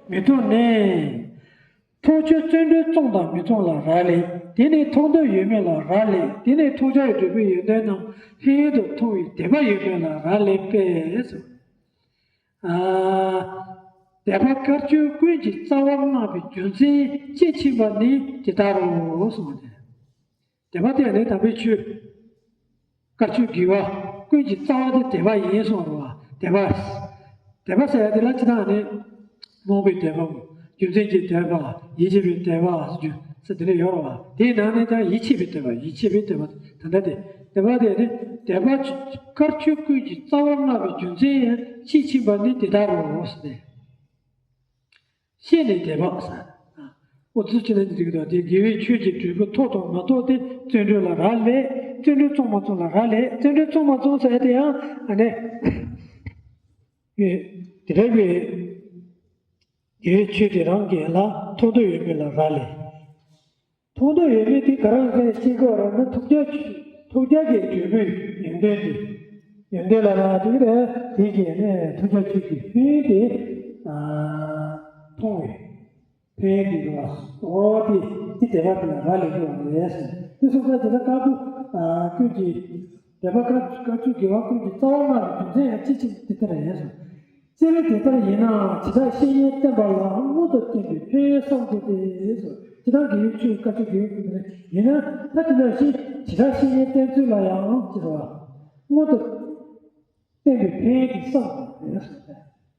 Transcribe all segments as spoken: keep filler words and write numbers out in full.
མི་མཐོང་ནས། མཐོང་ཆོས་བརྩོན་འགྲུས་བཙོང་དང་མི་བཙོང་ལ་རག་ལས། དེ་ནས་མཐོང་འདོད་ཡོད་མེད་ལ་རག་ལས། དེ་ནས་མཐོང་བྱ་ཡི་འབྲས་བུའི་ཡོན་ཏན་རྣམས་ལྷན་དུ་མཐོང་བའི་དད་པ་ཡོད་མེད་ལ་རག་ལས་པས་སོ། ཨ། དད་པ་དཀར་ཆོས་ཀུན་གྱི་རྩ་བར་བསྔགས་པའི་རྒྱུ་མཚན་དཔྱིས་ཕྱིན་པ་ནི་དེ་ལྟར་རོ་གསུངས་ཏེ། དད་པ་དེ་ནི་དམ་པའི་ཆོས། དཀར་ཆོས་དགེ་བ་ཀུན་གྱི་རྩ་བ་དེ་དད་པ་ཡིན་གསུངས་རོ། དད་པ། དད་པ་ཟེར་ཡ་དེ་ལ་ཅི་ལྟར་ནི། རྨོངས་པའི་དད་པའམ། རྒྱུ་མཚན་གྱི་དད་པ། ཡིད་ཆེས་པའི་དད་པ་ཟེར་རྒྱུ་ཟེར་དེ་འདྲ་ཡོད་རེད་བ། དེའི་ནང་ནས་ཀྱང་ཡིད་ཆེས་པའི་དད་པ། ཡིད་ཆེས་པའི་དད་པ་ད་ལྟ་དེ། དད་པ་དེ་ནི་དད་པ་དཀར་ཆོས་ཀུན་གྱི་རྩ་བར་བསྔགས་པའི་རྒྱུ་མཚན་ཡང་དཔྱིས་ཕྱིན་པ་ནི་དེ་ལྟར་རོ་ཟེར་ཏེ། ཤེས་ནས་དད་པ་ཟེར། འོ་ཚུལ་ཅི་ལ་ནི་རིགས་དང་དེ་དགེ་བའི་ཆོས་ཀྱི་འབྲས་བུ་ཐོབ་དང་མ་ཐོབ་དེ་བརྩོན་འགྲུས་ལ་རག་ལས། བརྩོན་འགྲུས་བཙོང་མ་བཙོང་ལ་རག་ལས། བརྩོན་འགྲུས་བཙོང་མ་བཙོང་ཟེར་དེ་ཡང་ཨ་ནི། དེ་རེད་པས། དགེ་བའི་ཆོས་དེ་རང་གིས་ལ་མཐོང་འདོད་ཡོད་མེད་ལ་རག་ལས། མཐོང་འདོད་ཡོད་མེད་དེ་ག་རང་གིས་ཤེས་དགོས་ར་ན་ཐུགས་རྒྱ་ཆེ། ཐུགས་རྒྱ་གི་འབྲས་བུའི་ཡོན་ཏན་དེ། ཡོན་ཏན་ལ་རག་དེ་རེད། དེ་གིས་ནས་ཐུགས་རྒྱ་ཆེ་གི་ཕན་དེ། མཐོང་བས། ཕན་དེ་རེད་བ། འོ་དེ་དེ་དད་པ་དེ་ལ་རག་ལས་དགོས་པ་རེད། དེ་སོང་ཙང་དེ་ལ་དཀར་པོ་ཀུན་གྱི། དད་པ་དཀར་དཀར་ཆོས་དགེ་བ་ཀུན་གྱི་རྩ་བ་ལྔ་ལ་རྒྱུ་མཚན་ཡང་དཔྱིས་ཕྱིན་དེ་ལྟར་ཡིན་གསུངས། རྩ་བའི་དེ་ལྟར་ཡིན་ནའང་བྱེ་བྲག་བཤེས་གཉེན་བསྟེན་པ་ལའང་སྔོན་དུ་བསྟན་པའི་ཕན་ཡོན་བསམ་དགོས་ཏེ། དེ་ལྟར་དགེ་བའི་ཆོས་དཀར་ཆོས་དགེ་བའི་ཀུན་ནས་ཡིན་ན་ད་དེ་ནང་བཞིན་བྱེ་བྲག་བཤེས་གཉེན་བསྟེན་ཚུལ་ལ་ཡང་ཅི་རེད་བ། སྔོན་དུ་བསྟན་པའི་ཕན་ཡོན་དེ་བསམ་དགོས་ཏེ།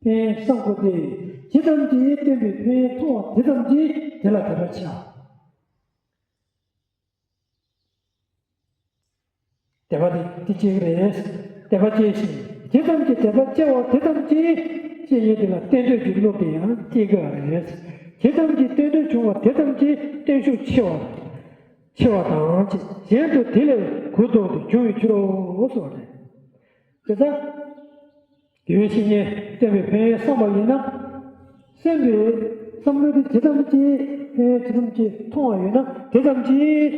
ཕན་ཡོན་བསམ་དགོས་ཏེ། ཇི་ཙམ་གྱིས་བསྟན་པའི་ཕན་ཡོན་མཐོང་བ་དེ་ཙམ་གྱིས་དེ་ལ་དད་པ་ཆེ་བ། དད་པ་དེ་དེ་གཅིག་རེད། དད་པ་སྐྱེ་ཞིང་། ཇི་ཙམ་གྱིས་དད་པ་སྐྱེ་བ་དེ་ཙམ་གྱིས་བཤེས་གཉེན་དེ་ལ་བསྟེན་འདོད་ཀྱི་བློ་དེ་ཡང་སྐྱེ་དགོས་པ་རེད། ཇི་ཙམ་གྱིས་བསྟེན་འདོད་བྱུང་བ་དེ་ཙམ་གྱིས་བརྟན་ཤུགས་ཆེ་བ། ཆེ་བ་དང་གཞན་དུ་དེ་ལས་གུ་དོག་ཏུ་འགྱུར་བའི་ཕྱིར་རོ་གསུངས་པ་རེད། དེ་ལྟར། དགེ་བའི་བཤེས་གཉེན་བསྟེན་པའི་ཕན་ཡོན་བསམ་པ་ཡིན་ན། སེམས་པའི་བསམ་བློ་དེ་ཇི་ཙམ་གྱིས་ཕན་ཡོན་ཇི་ཙམ་གྱིས་མཐོང་བ་ཡོད་ན་དེ་ཙམ་གྱིས་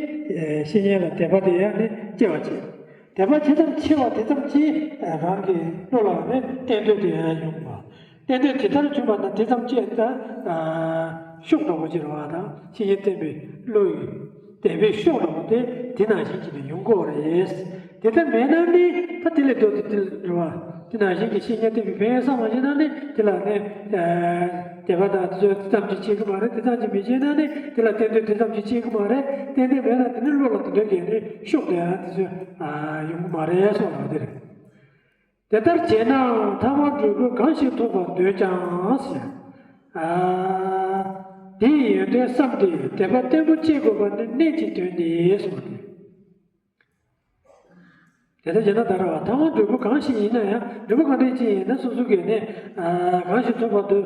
བཤེས་གཉེན་ལ་དད་པ་དེ་ཡང་ནི་སྐྱེ་བ་བྱེད། དད་པ་ཇི་ཙམ་ཆེ་བ་དེ་ཙམ་གྱིས་རང་གི་བློ་ལ་ནི་བརྟན་འདོད་དེ་ཡང་ཡོང་བ། བརྟན་འདོད་ཇི་ལྟར་བྱུང་བ་ན་དེ་ཙམ་གྱིས་ད་ཤུགས་འདྲ་བོ་ཅིག་རེད་བ་དང་བཤེས་གཉེན་བསྟེན་པའི་བློ་ཡི་དད་པའི་ཤུགས་འདྲ་བོ་དེ་དེ་ནང་བཞིན་གྱིས་ནི་ཡོང་གི་ཡོད་རེད། དེ་ལྟར་མེད་ན་ནི་ད་དེ་ལས་ལྡོག་སྟེ་དེ་རེད་བ། དེ་ནང་བཞིན་གྱི་བཤེས་གཉེན་བསྟེན་པའི་ཕན་ཡོན་བསམ་པ་ཡིན་ན་ནི་དེ་ལ་ནི་དད་པ་དང་དེ་ཙམ་གྱིས་ཤེས་ཀྱི་མ་རེད། དེ་ཙམ་གྱིས་མི་ཤེས་ན་ནི་དེ་ལ་བརྟན་འདོད་དེ་ཙམ་གྱིས་ཤེས་ཀྱི་མ་རེད། བརྟན་འདོད་མེད་ན་དེ་ནི་བློ་ལ་དེ་འདྲ་གི་ནི་ཤུགས་དེ་ཡང་དེ་ཚོ་ཡོང་གི་མ་རེད་གསུངས་པ་དེ་རེད། དེ་ལྟར་བྱས་ནའང་ཐ་མར་འབྲས་བུ་གང་ཞིག་ཐོབ་པར་འདོད་ཀྱང་ཟེར། ཨ། དེའི་ཡོན་ཏན་བསམ་སྟེ་དད་པ་བརྟན་པོ་སྐྱེ་དགོས་པ་ནི་གནད་ཀྱི་དོན་ཏེ་གསུངས་ཏེ། དེ་ལྟར་བྱས་ན་ད་ར་བ་ཐ་མར་འབྲས་བུ་གང་ཞིག་ཡིན་ན་ཡང་འབྲས་བུ་གང་འདྲ་ཅིག་ཡིན་ན་སོ་སོ་གིས་ནི་གང་ཞིག་ཐོབ་པར་འདོད་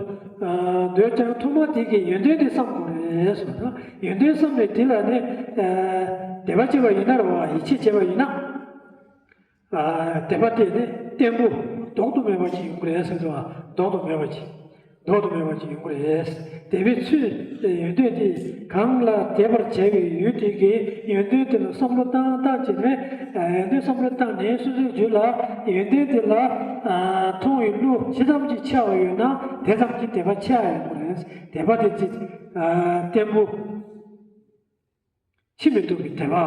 འདོད་ཀྱང་ཐོག་མར་དེ་གི་ཡོན་ཏན་དེ་བསམ་དགོས་རེད་གསུངས་ཏེ། ཡོན་ཏན་བསམ་ནས་དེ་ལ་ནི་དད་པ་བྱས་པ་ཡིན་ན་ར་བ་ཡིད་ཆེས་བྱས་པ་ཡིན་ན། དད་པ་དེ་ནི་བརྟན་པོ་ལྡོག་ཏུ་མེད་པ་ཅིག་ཡོང་གི་རེད་ཟེར་འདུག་བ། ལྡོག་ཏུ་མེད་པ་ཅིག་ལྡོག་ཏུ་མེད་པ་ཅིག་ཡོང་གི་རེད། དད་པའི་ཚུལ་ཡོན་ཏན་དེ་གང་ལ་དད་པར་བྱ་བའི་ཡུལ་དེ་གའི་ཡོན་ཏན་དེ་ལ་བསམ་བློ་བཏང་བཏང་བྱས་ནས་ཡོན་ཏན་བསམ་བློ་བཏང་ནས་སོ་སོའི་རྒྱུད་ལ་ཡོན་ཏན་དེ་ལ་མཐོང་བའི་བློ་ཇི་ཙམ་གྱིས་ཆེ་བ་ཡོད་ན་དེ་ཙམ་གྱིས་དད་པ་ཆེ་བ་ཡོང་གི་རེད། དད་པ་དེ་ཅིག་བརྟན་པོ། ཕྱིར་མི་ལྡོག་པའི་དད་པ།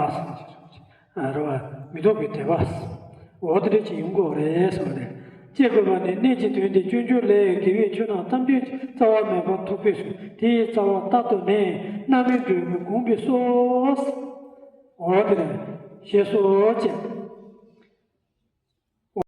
རེད་བ། མི་ལྡོག་པའི་དད་པ། འོ་དེ་འདྲ་ཅིག་ཡོང་གི་རེད་ཟེར་བ་རེད། ཅེས་དགོས་པ་ནི་གནད་ཀྱི་དོན་ཏེ། སྤྱོད་འཇུག་ལས་དགེ་བའི་ཆོས་རྣམས་ཐམས་ཅད་རྩ་བ་མེད་པར་ཐོབ་པས་སོ། དེ་ཡི་རྩ་བ་རྟག་ཏུ་ནི་རྣམ་སྨིན་འབྲས་བུ་བསྒོམས་པས་སོ། འོ་དེ་རེད། ཞེས་སོ་ཅེས།